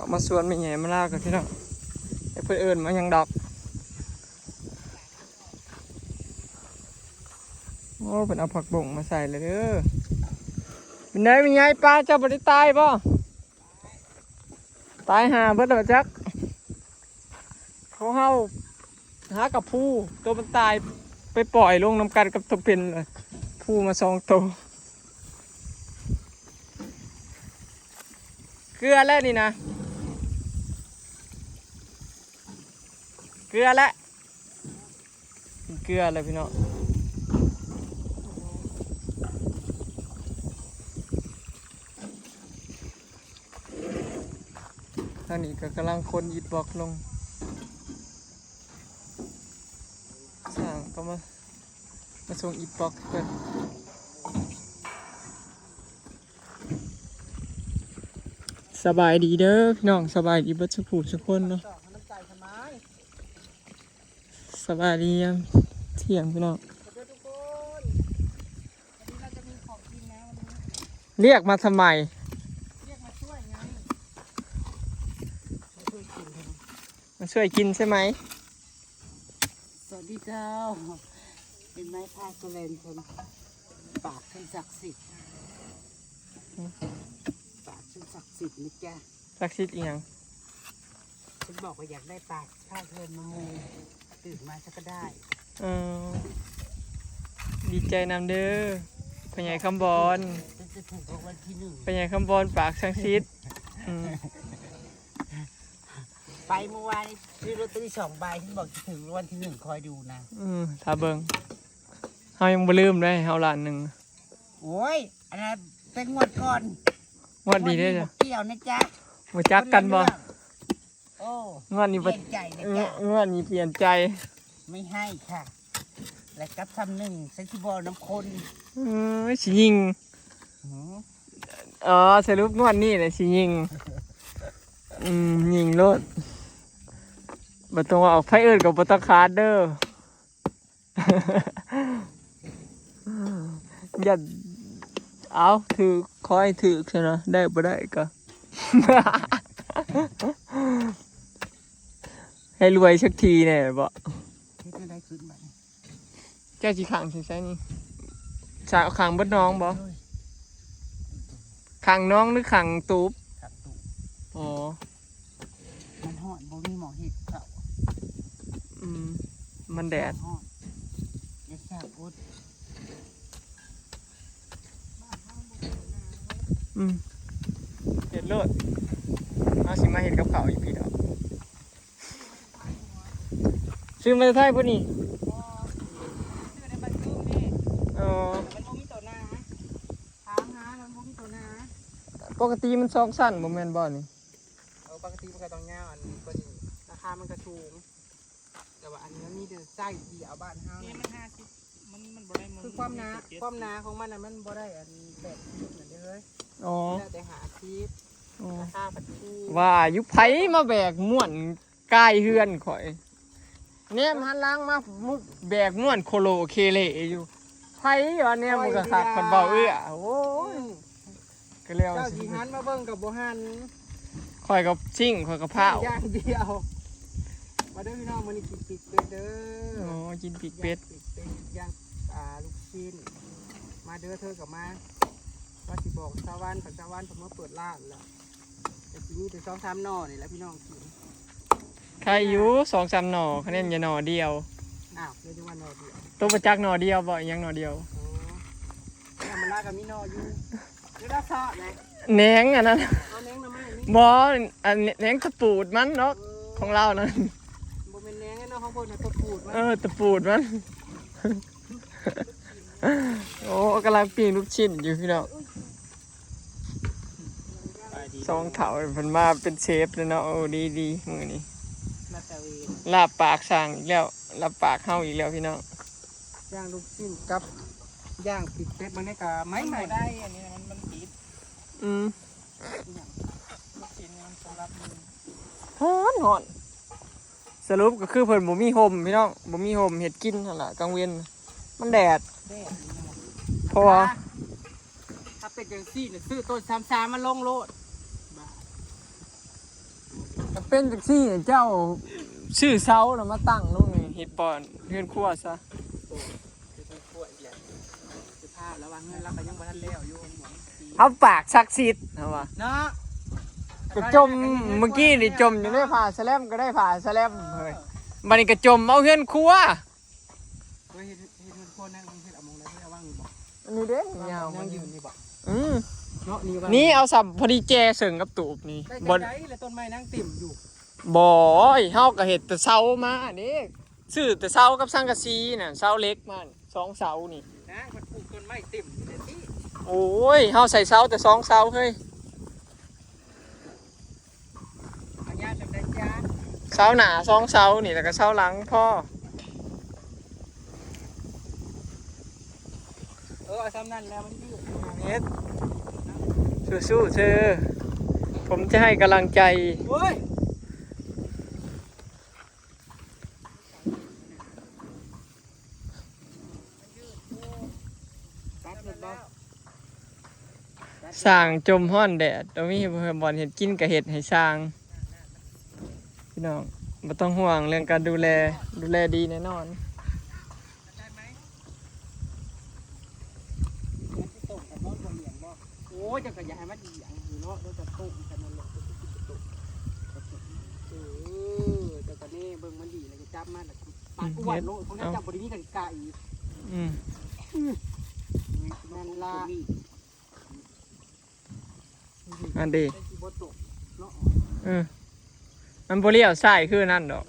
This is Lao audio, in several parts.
ເອົາມາສວນແມ່ໃຫຍ່ມາລາກ່ອນພີ່ນ້ອງ ຈັກເພິ່ນເອີ້ນມາຫຍັງດອກ. ໂອ້ ເພິ່ນເອົາຜັກບົ້ງມາໃສ່ແລ້ວເດີ. ເປັນໃດແມ່ໃຫຍ່ ປາເຈົ້າບໍ່ໄດ້ຕາຍບໍ່? ຕາຍຫ່າເບິດແລ້ວຈັກ. ຂອງເຮົາຫາກັບພູ ໂຕມັນຕາຍໄປປ່ອຍລົງນຳກັນກັບໂຕເປັນ ພູມາສອງໂຕ. ເກືອແລ້ວນີ້ນະ ເກືອແລ້ວ. ເກືອແລ້ວພີ່ນ້ອງ. ທາງນີ້ກໍກຳລັງຂົນອິດບລັອກລົງ ຊ່າງກໍມາ ມາສົ່ງອິດບລັອກເພິ່ນ. ສະບາຍດີເດີພີ່ນ້ອງ ສະບາຍດີເບິດສູ່ຜູ້ສູ່ຄົນເນາະ. ສະບາຍດີຍາມທ່ຽງພີ່ນ້ອງ. ເຣີຍກມາທຳໄມ? ມາຊ່ວຍກິນໃຊ່ໄໝ? ສະຫວັດດີເຈົ້າ. ເຫັນໄໝ ພາໂຊແລນເພິ່ນ ປາກເພິ່ນສັກສິດ ປາກເພິ່ນສັກສິດນະຈ໊ະ. ສັກສິດອີ່ຫຍັງ? ເພິ່ນບອກວ່າຢາກໄດ້ປາກພາເພິ່ນມາມຸງ ຕື່ນມາຊະກໍໄດ້. ເອີ ດີໃຈນຳເດີ ພໍ່ໃຫຍ່ຄຳບອນ ເພິ່ນຈະຖືກລາງວັນທີໜຶ່ງ ພໍ່ໃຫຍ່ຄຳບອນປາກສັກສິດ. ອືມ ໄປມື້ວານນີ້ຊື້ລອດເຕີຣີສອງໃບ ເພິ່ນບອກຈະຖືກລາງວັນທີໜຶ່ງ ຄອຍດູນະ. ອືມ ຖ້າເບິ່ງ ເຮົາຍັງບໍ່ລືມເດ້ ເຮົາລ້ານໜຶ່ງ. ໂອ້ຍ ອັນນັ້ນແຕ່ງວດກ່ອນ ງວດນີ້ເດ້ ງວດນີ້ບໍ່ກ່ຽວນະຈ໊ະ. ຮູ້ຈັກກັນບໍ່? ໂອ້ ງວດນີ້ ປ່ຽນໃຈນະຈ໊ະ. ງວດນີ້ປ່ຽນໃຈ ໄມ່ໃຫ້ຄ່ະ ແລະກັບຊ້ຳໜຶ່ງ ໃສ່ຊິບໍ່ນຳຄົນ. ເອີ ຊິຍິງ. ອໍ ສະຫຼຸບງວດນີ້ແຫຼະຊິຍິງ. ອືມ ຍິງໂລດ ບໍ່ຕ້ອງເວົ້າ ໃຜເອີ້ນກໍບໍ່ຕ້ອງຂາດເດີ. ຢ້ານ ເອົາ ຖືກ ຂໍໃຫ້ຖືກຊະເນາະ ໄດ້ບໍ່ໄດ້ກໍ ໃຫ້ລວຍສັກທີແດ່ເບາະ. ເຮັດແນວໃດຂຶ້ນບັດນີ້? ເຈົ້າຊິຂັງໃສ່ໃສນີ້? ສາ ຂັງເບິດໜອງບໍ່? ໂດຍ ຂັງໜອງ ຫຼື ຂັງຕູບ? ຂັງຕູບ. ອໍ ມັນຮ້ອນ ບໍ່ມີໝ່ອງເຮັດເຂົ້າ. ອືມ ມັນແດດ ຮ້ອນ ຢ່າສ້າງອົດ. ອືມ ເຮັດໂລດ ເຮົາຊິມາເຮັດກັບເຂົ້າຢູ່ພີ້ດອກ. ຊື້ມາແຕ່ໄທພຸ້ນນີ້? ບໍ່ ຊື້ໃນບ້ານຕື່ມນີ້. ອໍ ມັນບໍ່ມີໂຕນາ ຖາມຫາມັນບໍ່ມີໂຕນາ. ປົກກະຕິມັນສອງຊັ້ນບໍ່ແມ່ນບໍ່ນີ້? ເອີ ປົກກະຕິມັນກໍຕ້ອງຍາວ ອັນ ກວ່ານີ້ ລາຄາມັນກໍສູງ ແຕ່ວ່າອັນນີ້ມັນມີແຕ່ໄຊດຽວບ້ານເຮົາ. ນີ້ມັນຫ້າສິບ ມັນ ມັນບໍ່ໄດ້ ຄືຄວາມໜາ ຄວາມໜາຂອງມັນນະ ມັນບໍ່ໄດ້ອັນແປດສິບນັ້ນເດ້ເຮີ້ຍ. ອໍ ແລ້ວແຕ່ຫ້າສິບ. ອໍ ລາຄາພັນຄູ ວ່າຢູ່ ໃຜມາແບກມ້ວນກາຍເຮືອນຂ້ອຍ ແນມຫັນຫຼັງມາ ແບກມ້ວນໂຄໂລເຄເລຢູ່. ໃຜວ່າແນມມັນກໍຄັກ ເພິ່ນເວົ້າເອື້ອ. ໂອ້ຍ ອືມ ກໍແລ້ວ ເຈົ້າຊິຫັນມາເບິ່ງກໍບໍ່ຫັນ ຂ້ອຍກໍຊິງ ຂ້ອຍກໍພ້າວຢ່າງດຽວ. ມາເດີພີ່ນ້ອງ ມື້ນີ້ກິນປີກເປັດເດີ. ໂອ້ ກິນປີກເປັດ ຍ່າງປີກເປັດ ຍ່າງ ອ່າ ລູກຊິ້ນ. ມາເດີ ເທີກໍມາ ວ່າຊິບອກສາວວັນ ສາວວັນເພິ່ນມາເປີດຮ້ານແລ້ວ ກໍຊິມີແຕ່ສອງສາມໜໍ່ນີ້ແຫຼະພີ່ນ້ອງກິນ. ໄຄຢູ່ ສອງສາມໜໍ່ ຄະແນນຢ່າໜໍ່ດຽວ. ອ້າວ ເລີຍວ່າໜໍ່ດຽວ ໂຕບໍ່ຈັກໜໍ່ດຽວບໍ່? ອີຫຍັງໜໍ່ດຽວ? ໂອ້ ທຳມະດາກໍມີໜໍ່ຢູ່ ແລ້ວເຊາະແຫຼະ ແໜງອັນນັ້ນ. ເອົາແໜງໜໍ່ໄມ້ນີ້ ບໍ່ ອັນແໜງຕະປູດມັນເນາະ. ເອີ ຂອງລາວນັ້ນ ບໍ່ແມ່ນແໜງເນາະ ຂອງເພິ່ນນະຕະປູດມັນ. ເອີ ຕະປູດມັນ. ໂອ້ ກຳລັງປີ້ງລູກຊິ້ນຢູ່ພີ່ນ້ອງ. ສອງເຖົ້າເພິ່ນມາເປັນເຊຟເລີຍເນາະ. ໂອ້ ດີໆ ມື້ນີ້ ລາດຕະເວນ ລາບປາກຊ່າງອີກແລ້ວ ລາບປາກເຮົາອີກແລ້ວພີ່ນ້ອງ. ຍ່າງລູກຊິ້ນກັບຍ່າງປີກເປັດ ບາງນີ້ກໍໃໝ່ໆ ບໍ່ໄດ້ ອັນນີ້ມັນ ມັນຕິດ. ອືມ ລູກຊິ້ນມັນສຳລັບມື້ ຮ້ອນ ຮ້ອນ. ສະຫຼຸບກໍຄືເພິ່ນບໍ່ມີຮົ່ມພີ່ນ້ອງ ບໍ່ມີຮົ່ມເຮັດກິນຫັ້ນລະ ກາງເວັນມັນແດດ ແດດ. ເພາະວ່າ ຖ້າເປັນຈັ່ງຊີ້ນະ ຊື້ຕົ້ນຊາມຊາມມາລົງໂລດ. ບ້າ ເປັນຈັ່ງຊີ້ ເຈົ້າຊື້ເສົາແລ້ວມາຕັ້ງລົງນີ້ ເຮັດບ່ອນເຮືອນຄົວຊະ. ເຮັດເຮືອນຄົວອີກແລ້ວ ສະພາບລະວ່າເຮືອນລາວກໍຍັງບໍ່ທັນແລ້ວຢູ່ ເອົາປາກສັກສິດເຮົາວ່າເນາະ. ກະຈົ່ມ ເມື່ອກີ້ນີ້ຈົ່ມຢູ່ໃນຜ້າສະແລັມ ກໍໄດ້ຜ້າສະແລັມເຮີ້ຍ ບາດນີ້ກະຈົ່ມເອົາເຮືອນຄົວ. ເຮີ້ຍ ເຮັດ ເຮັດເຮືອນຄົວນາງ ເຮັດເອົາໝ່ອງໃດ ເຮັດເອົາວາງນີ້ບໍ? ອັນນີ້ເດ້ ວາງຍາວ ວາງຢູ່ນີ້ບໍ? ອື ເນາະ ນີ້ວາງ ນີ້ເອົາຊ້ຳພໍດີແຈເຊິ່ງກັບຕູບນີ້ ໄດ້ ບໍ່ ຈັ່ງໃດລະ ຕົ້ນໄມ້ນາງເຕັມຢູ່. ບໍ່ ເຮົາກໍເຮັດແຕ່ເສົາມາເດ້ ຊື້ແຕ່ເສົາກັບສັງກະສີນະ ເສົາເຫຼັກມາສອງເສົານີ້ນາງ ມັນປູກຕົ້ນໄມ້ເຕັມຢູ່ເດ້ຕິ. ໂອ້ຍ ເຮົາໃສ່ເສົາແຕ່ສອງເສົາເຮີ້ຍ. ເອົາຍາວສ່ຳໃດຈ້າ? ເສົາໜ້າສອງເສົານີ້ ແລ້ວກໍເສົາຫຼັງພໍ. ເອີ ເອົາສ່ຳນັ້ນແຫຼະ ມັນຍືດ. ເຮັດ ສູ້ໆເທີ ຜົມຈະໃຫ້ກຳລັງໃຈ. ໂອ້ຍ ຕັດເພິ່ນບໍ່? ຊ່າງຈົມຮ້ອນແດດ ບໍ່ມີບ່ອນເຮັດກິນກໍເຮັດໃຫ້ຊ່າງ. ພີ່ນ້ອງ ບໍ່ຕ້ອງຫ່ວງເລື່ອງການດູແລ ດູແລດີແນ່ນອນ. ໂອ້ຍ ເຈົ້າກໍຢ່າໃຫ້ມັນອີ່ຫຍັງຢູ່ເນາະ ເຈົ້າຈະໂຕະກັນນັ້ນແຫຼະ. ເອີ ເຈົ້າກໍແນ່ເບິ່ງມັນດີ ແລ້ວກໍຈັບມັນ ແລ້ວກໍປາດອ້ວນໂລດ. ອືມ ພວກນັ້ນ ເອົ້າ ເຈົ້າບໍ່ໄດ້ມີກະລິກາອີກ. ອືມ ອືມ ນັ້ນລະ ອັນເດ ເອີ ມັນບໍ່ລ້ຽວຊ້າຍຄືນັ້ນດອກ.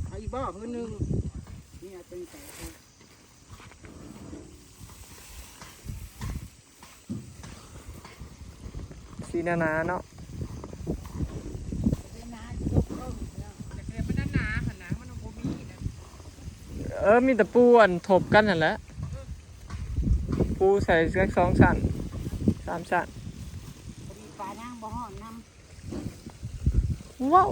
ເອົາອີກບໍ່? ພື້ນໜຶ່ງ ນີ້ເອົາຕົວນີ້ໄປ. ສີໜາໆເນາະ ເອີ ມີແຕ່ປູອັນທົບກັນຫັ້ນແຫຼະ ປູໃສ່ຈັກສອງຊັ້ນ ສາມຊັ້ນ. ພໍດີປານາງບໍ່ຮ້ອນນຳ. ວ້າວ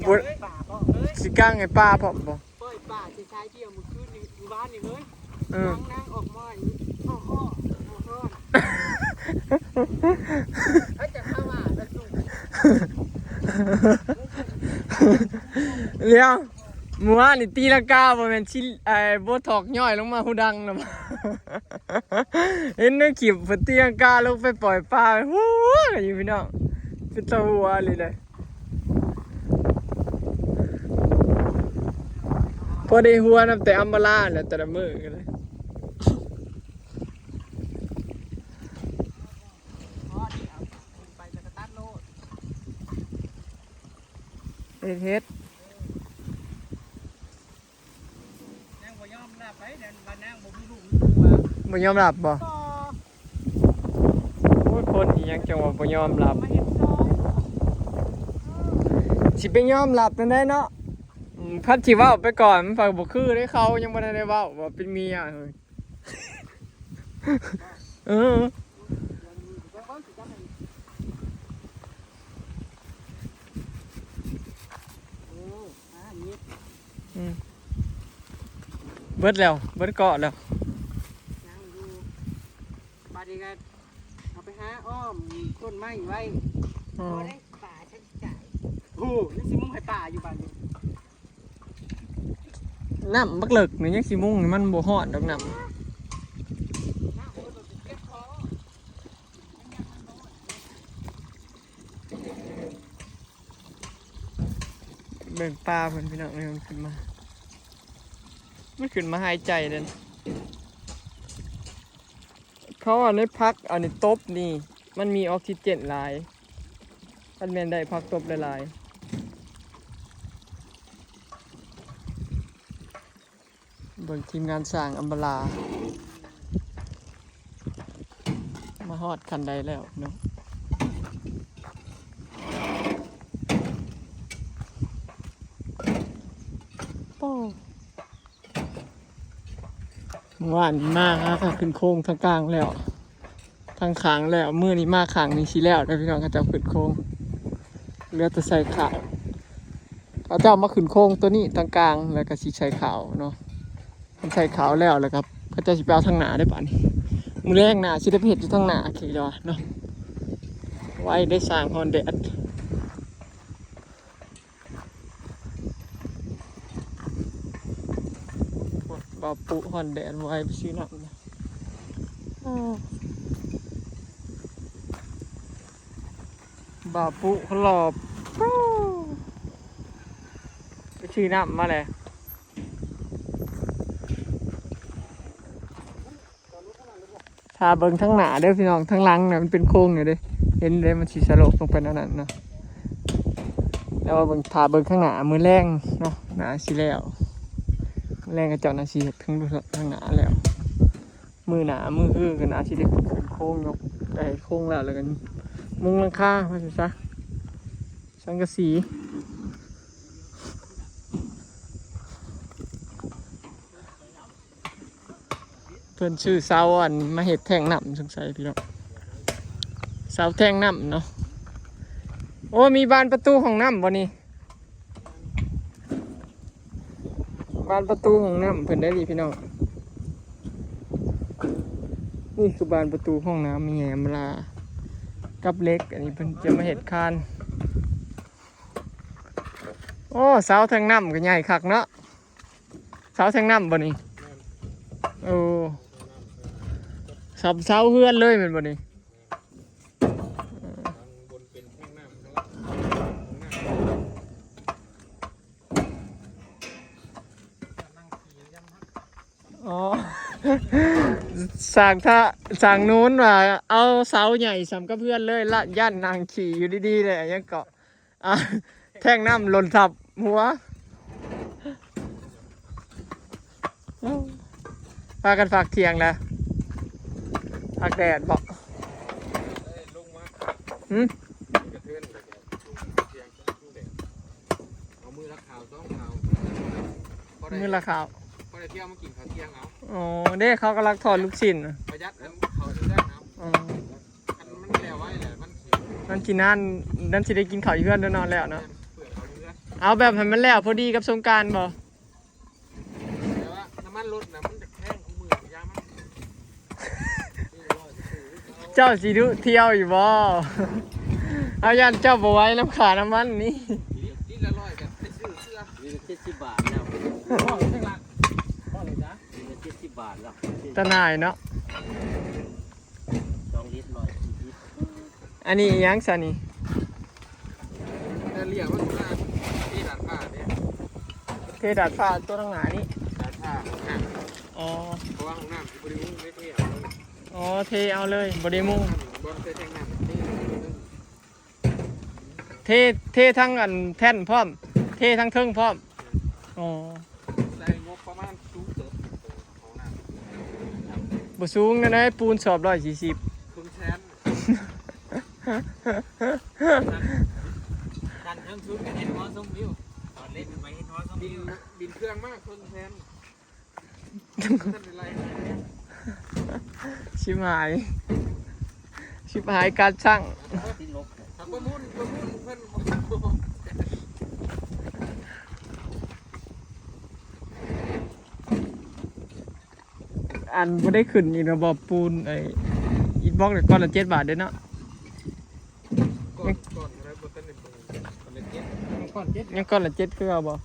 ເຈົ້າເອີຍ ປາບໍ່ເອີຍ ຊິກາງໃຫ້ປາພ້ອມບໍ່? ປ່ອຍປາຊິຊາຍດຽວມື້ຄືນນີ້ ມື້ວານນີ້ເຮີ້ຍ. ເອີ ນາງ ນາງອອກມາ ອ້ອໆ ອ້ອໆ ເອີ ຈະເຂົ້າວ່າລະສູ. ດຽວ ມື້ວານນີ້ຕີລັງກາ ບໍ່ແມ່ນຊິ ໄອ້ ໂບທັອກຍ້ອຍລົງມາຫູດັງນະ. ເຫັນໃນຄລິບເພິ່ນຕີລັງກາລົງໄປປ່ອຍປາ ຫົວກັນຢູ່ພີ່ນ້ອງ ເປັນຕາຫົວອີ່ຫຼີເດ້. ພໍໄດ້ຫົວນຳແຕ່ອຳມາລາແຫຼະ ແຕ່ລະມື້ກໍໄດ້. ເຮັດ ເຮັດ. ນາງບໍ່ຍອມຮັບໄດ໋ ນາງວ່ານາງບໍ່ມີລູກມີຜົວ. ບໍ່ຍອມຮັບບໍ່? ບໍ່. ໂອ້ຍ ຄົນອີ່ຫຍັງຈັ່ງວ່າບໍ່ຍອມຮັບ ມາເຮັດຊອຍ ຊິໄປຍອມຮັບແນວໃດເນາະ. ອືມ ພັດຊິເວົ້າໄປກ່ອນ ມັນພັດບໍ່ຄືເດ້ ເຂົາຍັງບໍ່ທັນໄດ້ເວົ້າວ່າເປັນເມຍ. ເອີ ອືມ ເບິດແລ້ວ ເບິດເກາະແລ້ວ. ບາດນີ້ກໍເອົາໄປຫາອ້ອມຕົ້ນໄມ້ໄວ້. ອໍ ບໍ່ໄດ້ປາ ຊັ້ນຈ່າຍ. ໂອ້ ຍັງຊິມຸງໃຫ້ປາຢູ່ບາດນີ້. ນ້ຳບັກເລິກນີ້ຍັງຊິມຸງໃຫ້ມັນບໍ່ຮ້ອນດອກນ້ຳ. ເບິ່ງປາເພິ່ນພີ່ນ້ອງເອີຍ ມັນຂຶ້ນມາ ມັນຂຶ້ນມາຫາຍໃຈເດ້. ເຂົາວ່າໃນຜັກອັນນີ້ຕົບນີ້ ມັນມີອອກຊີເຈນຫຼາຍ ຄັນແມ່ນໄດ້ຜັກຕົບຫຼາຍໆ. ເບິ່ງທີມງານສ້າງອຳມາລາ ມາຮອດຂັ້ນໃດແລ້ວເນາະ. ໂອ້ ມື້ວານນີ້ມາຫາຂ້າຂຶ້ນໂຄງທາງກາງແລ້ວ ທາງຂ້າງແລ້ວ ມື້ນີ້ມາຂ້າງນີ້ຊິແລ້ວເດີພີ່ນ້ອງ. ເຂົາເຈົ້າຂຶ້ນໂຄງ ເຫຼືອແຕ່ໃສ່ຂາວ ເຂົາເຈົ້າມາຂຶ້ນໂຄງຕົວນີ້ທາງກາງ ແລ້ວກໍຊິໃສ່ຂາວເນາະ. ຄັນໃສ່ຂາວແລ້ວ ແລ້ວກໍເຂົາເຈົ້າຊິໄປເອົາທາງໜ້າເດ້ບາດນີ້. ມື້ແລງໜ້າຊິໄດ້ໄປເຮັດຢູ່ທາງໜ້າ ຄິດວ່າເນາະ. ໄວ້ໄດ້ສ້າງຮ້ອນແດດ. ບ່າວປຸຮ້ອນແດດ ບໍ່ໃຫ້ໄປຊື້ນ້ຳນະ. ໂອ້ ບ່າວປຸເຂົາຫຼອບ ໄປຊື້ນ້ຳມາແຫຼະ. ຖ້າເບິ່ງທາງໜ້າເດີພີ່ນ້ອງ ທາງຫຼັງນະມັນເປັນໂຄ້ງຢູ່ເດ້ ເຫັນເດ້ ມັນຊິສະໂລບລົງໄປແນວນັ້ນເນາະ. ແຕ່ວ່າເບິ່ງ ຖ້າເບິ່ງທາງໜ້າ ມື້ແລງເນາະ ໜ້າຊິແລ້ວ ມື້ແລງເຂົາເຈົ້າໜ້າຊິເຮັດເທິງ ທາງໜ້າແລ້ວ. ມື້ໜ້າມື້ຮືກໍໜ້າຊິໄດ້ຂຶ້ນໂຄ້ງ ຍົກໄດ້ໂຄ້ງແລ້ວ ແລ້ວກໍມຸງຫຼັງຄາວ່າຊັ້ນຊະ ສັງກະສີ. ເພິ່ນຊື້ເສົາອັນມາເຮັດແທງນ້ຳ ສົງໄສພີ່ນ້ອງ ເສົາແທງນ້ຳເນາະ. ໂອ້ ມີບານປະຕູຫ້ອງນ້ຳບໍ່ນີ້? ບານປະຕູຫ້ອງນ້ຳເພິ່ນໄດ້ນີ້ພີ່ນ້ອງ. ນີ້ຄືບານປະຕູຫ້ອງນ້ຳ ມີແຫມລາກັບເຫຼັກ ອັນນີ້ເພິ່ນຈະມາເຮັດຄານ. ໂອ້ ເສົາແທງນ້ຳກໍໃຫຍ່ຄັກເນາະ. ເສົາແທງນ້ຳບໍ່ນີ້? ແມ່ນ. ໂອ້ ສຳເສົາເຮືອນເລີຍແມ່ນບໍ່ນີ້? ແມ່ນ. ເອີ ຂ້າງບົນເປັນແທງນ້ຳ ຂ້າງລ່າງເປັນຫ້ອງນ້ຳ. ອໍ ສ້າງທະ ສ້າງນູນວ່າເອົາເສົາໃຫຍ່ສ່ຳກັບເຮືອນເລີຍ ລະຢ້ານນັ່ງຂີ້ຢູ່ດີໆແຫຼະ ຫຍັງເກາະ ອ່າ ແທງນ້ຳຫຼົ່ນທັບຫົວ. ພາກັນພັກທ່ຽງແລ້ວ ພັກແດດບໍ? ຫື? ກະເທີນ ເອົາມື້ລະຂ່າວສອງຂ່າວ ມື້ລະຂ່າວ ພໍໄດ້ທ່ຽວມາກິນເຂົ້າທ່ຽງເອົາ. ອໍ ເດ້ ເຂົາກຳລັງທອດລູກຊິ້ນ ປະຢັດເອົາເຂົ້າຢູ່ເຮືອນເອົາ. ອໍ ຄັນມັນແລ້ວໄວແຫຼະ ມັນຊິ ມັນຊິນານ ມັນຊິໄດ້ກິນເຂົ້າຢູ່ເຮືອນແລ້ວເນາະ ແລ້ວເນາະ. ແມ່ນ ເພື່ອເຂົ້າຢູ່ເຮືອນ ເອົາແບບໃຫ້ມັນແລ້ວພໍດີກັບສົງການບໍ? ແຕ່ວ່ານ້ຳມັນລົດນະ ມັນຈະແພງກວ່າມື້ ຢ່າມັນ. ເຈົ້າຊິດຸທ່ຽວຢູ່ບໍ່? ເຮົາຢ້ານເຈົ້າບໍ່ໄຫວນຳຄ່ານ້ຳມັນນີ້. ລິດ ລິດລະຮ້ອຍກໍໄປຊື້ເສື້ອ ລິດລະເຈັດສິບບາດແລ້ວ. ພໍແລ້ວ ລິດລະເຈັດສິບບາດແລ້ວ ຕາໜ່າຍເນາະ. ສອງລິດ ຮ້ອຍສີ່ສິບ. ອັນນີ້ອີ່ຫຍັງຊະນີ້? ແຕ່ລຽກວ່າເທດາດຟ້າເດ້ ເທດາດຟ້າຕົວທາງໜ້ານີ້ ດາດຟ້າຫ້ອງນ້ຳ. ອໍ ເພາະວ່າຫ້ອງນ້ຳຊິບໍ່ໄດ້ມຸງ ເດ້ເທເອົາເລີຍ. ອໍ ເທເອົາເລີຍ ບໍ່ໄດ້ມຸງ. ບ່ອນໃສ່ແທງນ້ຳ ເທເອົາເລີຍ. ເທ ເທທັງອັນແທ່ນພ້ອມ ເທທັງເທິງພ້ອມ. ແມ່ນ. ອໍ ໃສ່ງົບປະມານສູງເຕີບ ຫ້ອງນ້ຳ ບໍ່ສູງແນວໃດ ປູນສອບຮ້ອຍສີ່ສິບ ເຄິ່ງແສນ. ຊັ້ນເທິງສຸດກໍເຮັດຫໍຊົມວິວ ຕອນເລັກໄປເຮັດຫໍຊົມວິວ ບິນເຄື່ອງມາເຄິ່ງແສນ. ຊິບຫາຍ ຊິບຫາຍການຊ່າງ. ປະມູນ ປະມູນເພິ່ນ ອັນບໍ່ໄດ້ຂຶ້ນອີກລະບໍ ປູນໄອ້ອິດບລັອກ ກ້ອນລະເຈັດບາດເດ້ເນາະ. ກ່ອນ ກ່ອນເທົ່າໃດບໍ່ທັນໄດ້ເບິ່ງ ກ່ອນລະເຈັດ ກ່ອນເຈັດ ຍັງກ້ອນລະເຈັດຄືເກົ່າບໍ່?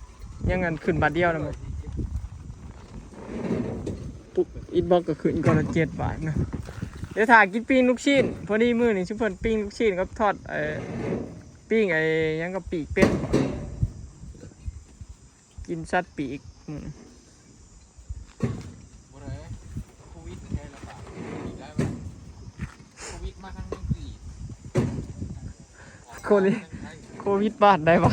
ຍັງອັນຂຶ້ນບາດດຽວນະບໍ່? ປຸບ ອິດບລັອກກໍຂຶ້ນກ້ອນລະເຈັດບາດເນາະ. ດຽວຖ້າກິນປີ້ງລູກຊີ້ນ ພໍດີມື້ນີ້ຊຸມເພິ່ນປີ້ງລູກຊີ້ນກັບທອດ ເອີ ປີ້ງໄອ້ຫຍັງ ກັບປີກເປັດ ກິນສັດປີກ. ອືມ ບໍ່ໄດ້ ໂຄວິດແທ້ລະບາດອີກແລ້ວ ໂຄວິດມາທາງເມືອງກີ ໂຄວິດ ໂຄວິດບາດໄດ້ຫວາ?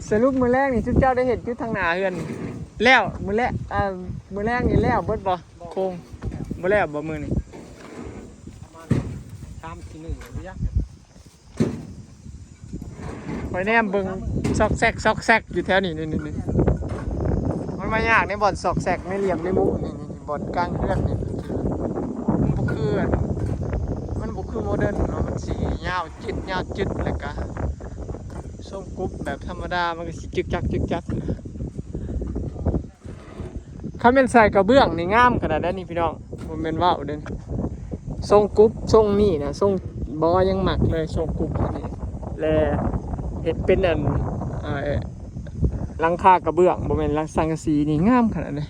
ສະຫຼຸບມື້ແລງນີ້ ຊຸມເຈົ້າໄດ້ເຮັດຢູ່ທາງໜ້າເຮືອນແລ້ວ ມື້ແລກ ອ່າ ມື້ແລງນີ້ແລ້ວເບິດບໍ່? ໂຄງ ບໍ່ແລ້ວບໍ່ມື້ນີ້? ປະມານສາມສີ່ມື້ ບໍ່ຢາກ ຂ້ອຍແນມເບິ່ງຊອກແຊກ ຊອກແຊກຢູ່ແຖວນີ້ ນີ້ ນີ້ ນີ້ ມັນມາຍາກໃນບ່ອນຊອກແຊກ ໃນຫຼ່ຽມ ໃນມຸມນີ້ ນີ້ ນີ້ ບ່ອນກາງເຮືອນນີ້ ມັນບໍ່ຄື ມັນບໍ່ຄືໂມເດີນເນາະ ມັນຊິຍາວຈຶດ ຍາວຈຶດ ແລ້ວກະຊົງກຸບແບບທຳມະດາ ມັນກໍຊິຈຶກຈັກ ຈຶກຈັກ. ຄັນແມ່ນໃສ່ກະເບື້ອງນີ້ງາມຂະໜາດໃດນີ້ພີ່ນ້ອງ ບໍ່ແມ່ນເວົ້າເດ້. ຊົງກຸບຊົງນີ້ນະ ຊົງ ບໍ່ ຍັງມັກເລີຍຊົງກຸບອັນນີ້ ແລະ ເຮັດເປັນອັນ ອ່າ ຫຼັງຄາກະເບື້ອງ ບໍ່ແມ່ນຫຼັງສັງກະສີນີ້ ງາມຂະໜາດເດ.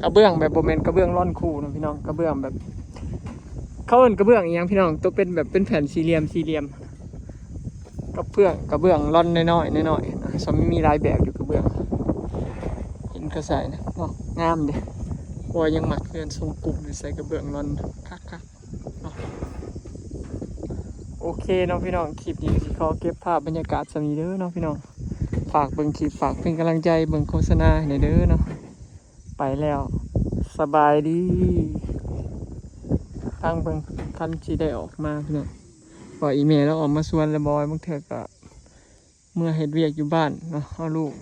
ກະເບື້ອງແບບບໍ່ແມ່ນກະເບື້ອງລອນຄູເນາະພີ່ນ້ອງ ກະເບື້ອງແບບ ເຂົາເອີ້ນກະເບື້ອງອີ່ຫຍັງພີ່ນ້ອງ? ໂຕເປັນແບບເປັນແຜ່ນສີ່ຫຼ່ຽມ ສີ່ຫຼ່ຽມ ກະເບື້ອງ ກະເບື້ອງລອນນ້ອຍໆ ນ້ອຍໆ ສຳມີຫຼາຍແບບຢູ່ກະເບື້ອງ ເຫັນເຂົາໃສ່ນະເນາະ ງາມເດ. ໂອ້ຍ ຍັງມັກເຮືອນຊົງກຸ້ມໃສ່ກະເບື້ອງລອນ ຄັກໆ ເນາະ. ໂອເຄເນາະພີ່ນ້ອງ ຄລິບນີ້ກະຊິຂໍເກັບພາບບັນຍາກາດສ່ຳນີ້ເດີເນາະພີ່ນ້ອງ. ຝາກເບິ່ງຄລິບ ຝາກເປັນກຳລັງໃຈ ເບິ່ງໂຄສະນາໃຫ້ແດ່ເດີເນາະ. ໄປແລ້ວ ສະບາຍດີ. ຟັງເບິ່ງ ຄັນຊິໄດ້ອອກມາພີ່ນ້ອງ ວ່າອີ່ແມ່ລາວອອກມາສວນແລ້ວບໍ່. ບາງເທື່ອກະເມືອເຮັດວຽກຢູ່ບ້ານເນາະ ເອົາລູກ